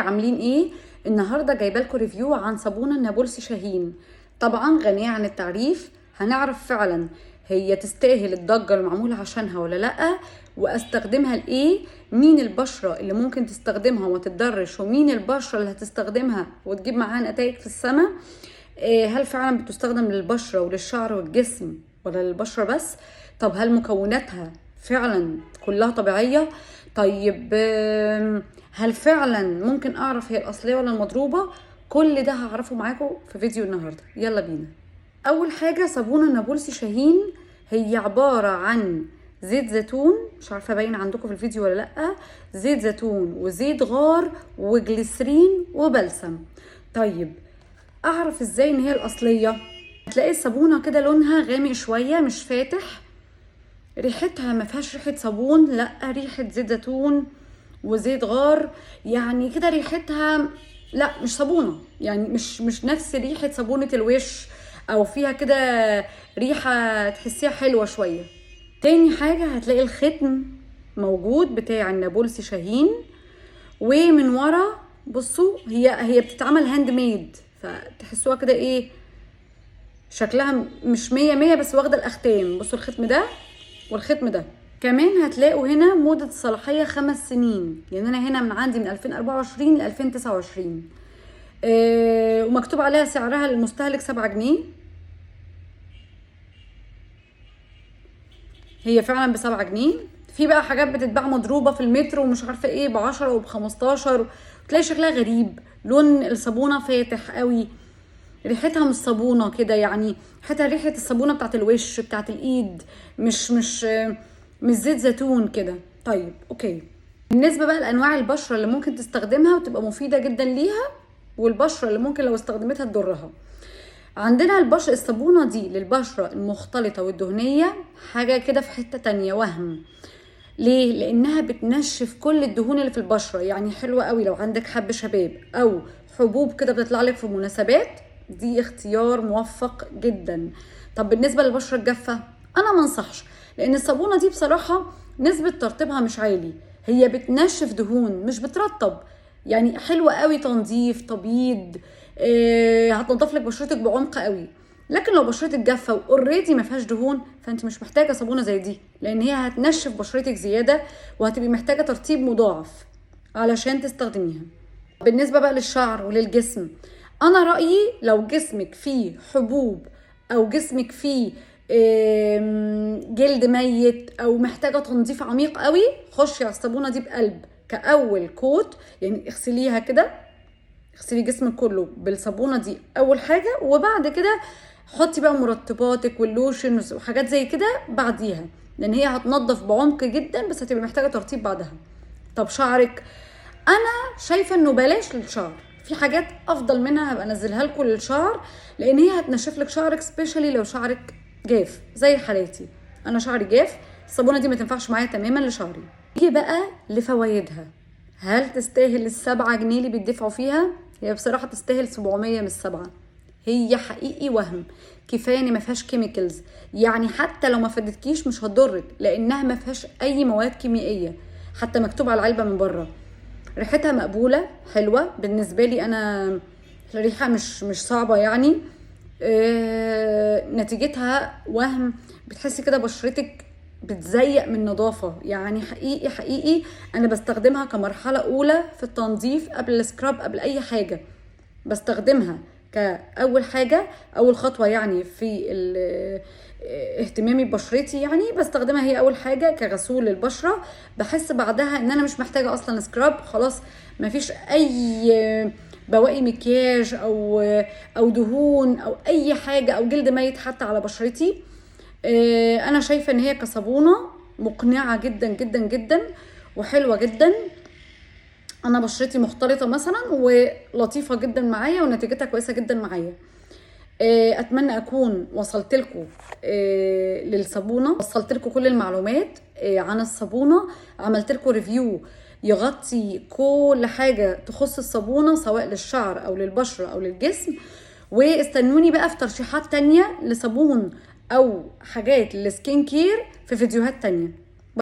عاملين ايه؟ النهارده جايبه لكم review عن صابونه النابلسي شاهين. طبعا غنية عن التعريف، هنعرف فعلا هي تستاهل الضجة المعموله عشانها ولا لا، واستخدمها لايه، مين البشرة اللي ممكن تستخدمها وما تتضرش، ومين البشرة اللي هتستخدمها وتجيب معاها نتائج في السما. هل فعلا بتستخدم للبشره وللشعر والجسم ولا للبشره بس؟ طب هل مكوناتها فعلا كلها طبيعية؟ طيب هل فعلا ممكن اعرف هي الاصلية ولا المضروبه؟ كل ده هعرفه معاكم في فيديو النهارده، يلا بينا. اول حاجة صابونه نابلسي شاهين هي عبارة عن زيت زيتون، مش عارفه باين عندكم في الفيديو ولا لا، زيت زيتون وزيت غار وجليسرين وبلسم. طيب اعرف ازاي ان هي الاصلية؟ هتلاقي الصابونه كده لونها غامق شوية مش فاتح، ريحتها ما فيهاش ريحه صابون، لا ريحه زيت زيتون وزيت غار، يعني كده ريحتها لا مش صابونه، يعني مش نفس ريحه صابونه الوش، او فيها كده ريحه تحسيها حلوة شوية. تاني حاجة هتلاقي الختم موجود بتاع النابلسي شاهين، ومن ورا بصوا هي بتتعمل hand made، فتحسوها كده ايه شكلها مش مية مية بس واخده الاختام. بصوا الختم ده والختم ده كمان. هتلاقوا هنا مدة الصلاحية 5 سنين، يعني انا هنا من عندي من 2024 ل 2029. ومكتوب عليها سعرها للمستهلك 7 جنيه. هي فعلا ب7 جنيه. في بقى حاجات بتتباع مضروبة في المترو ومش عارفة ايه ب10 وب15، تلاقي شكلها غريب، لون الصابونة فاتح قوي، ريحتها مش صابونه كده، يعني حتى ريحه الصابونه بتاعت الوش بتاعت الايد مش مش مش زيت زيتون كده. طيب okay، بالنسبة بقى لانواع البشرة اللي ممكن تستخدمها وتبقى مفيدة جدا ليها، والبشره اللي ممكن لو استخدمتها تضرها، عندنا البشرة الصابونه دي للبشره المختلطة والدهنيه حاجة كده في حتة تانية وهم. ليه؟ لانها بتنشف كل الدهون اللي في البشرة، يعني حلوة قوي لو عندك حب شباب او حبوب كده بتطلع لك في مناسبات، دي اختيار موفق جدا. طب بالنسبة للبشره الجافه انا ما انصحش، لان الصابونه دي بصراحة نسبه ترطيبها مش عالي، هي بتنشف دهون مش بترطب، يعني حلوة قوي تنظيف تبييض، هتنضف لك بشرتك بعمق قوي. لكن لو بشرتك جافة و already ما فيهاش دهون فانت مش محتاجه صابونه زي دي، لان هي هتنشف بشرتك زيادة وهتبقي محتاجه ترطيب مضاعف علشان تستخدميها. بالنسبة بقى للشعر وللجسم، انا رايي لو جسمك فيه حبوب او جسمك فيه جلد ميت او محتاجه تنظيف عميق قوي، خشي على الصابونه دي بقلب كاول coat، يعني اغسليها كده، اغسلي جسمك كله بالصابونه دي اول حاجة، وبعد كده حطي بقى مرطباتك واللوشن وحاجات زي كده بعديها، لان هي هتنظف بعمق جدا بس هتبقي محتاجه ترطيب بعدها. طب شعرك، انا شايفه انه بلاش للشعر، في حاجات افضل منها هبقى انزلها لكم للشعر، لان هي هتنشف لك شعرك specially لو شعرك جاف زي حالاتي، انا شعري جاف، الصابونه دي ما تنفعش معايا تماما لشعري. نيجي بقى لفوائدها، هل تستاهل ال7 جنيه اللي بيدفعوا فيها؟ هي بصراحة تستاهل 700 من 7، هي حقيقي وهم، كفاية ان ما فيهاش chemicals، يعني حتى لو ما فادتكيش مش هتضرك لانها ما فيهاش اي مواد كيميائية، حتى مكتوب على العلبة من بره. ريحتها مقبولة حلوة بالنسبة لي انا، الريحة مش صعبة يعني. نتيجتها وهم، بتحسي كده بشرتك بتزيق من نظافة، يعني حقيقي حقيقي انا بستخدمها كمرحلة اولى في التنظيف قبل ال scrub قبل اي حاجة، بستخدمها كاول حاجة اول خطوة يعني في اهتمامي ببشرتي، يعني بستخدمها هي اول حاجة كغسول للبشره. بحس بعدها ان انا مش محتاجه اصلا scrub، خلاص مفيش اي بواقي مكياج او دهون او اي حاجة او جلد ميت حتى على بشرتي. انا شايفه ان هي كصابونه مقنعة جدا جدا جدا وحلوه جدا. انا بشرتي مختلطة مثلا ولطيفة جدا معايا ونتيجتها كويسة جدا معايا. اتمنى اكون وصلت لكم للصابونه، وصلت لكم كل المعلومات عن الصابونه، عملت لكم review يغطي كل حاجة تخص الصابونه سواء للشعر او للبشره او للجسم. واستنوني بقى في ترشيحات تانية لصابون او حاجات لل skin care في فيديوهات تانية.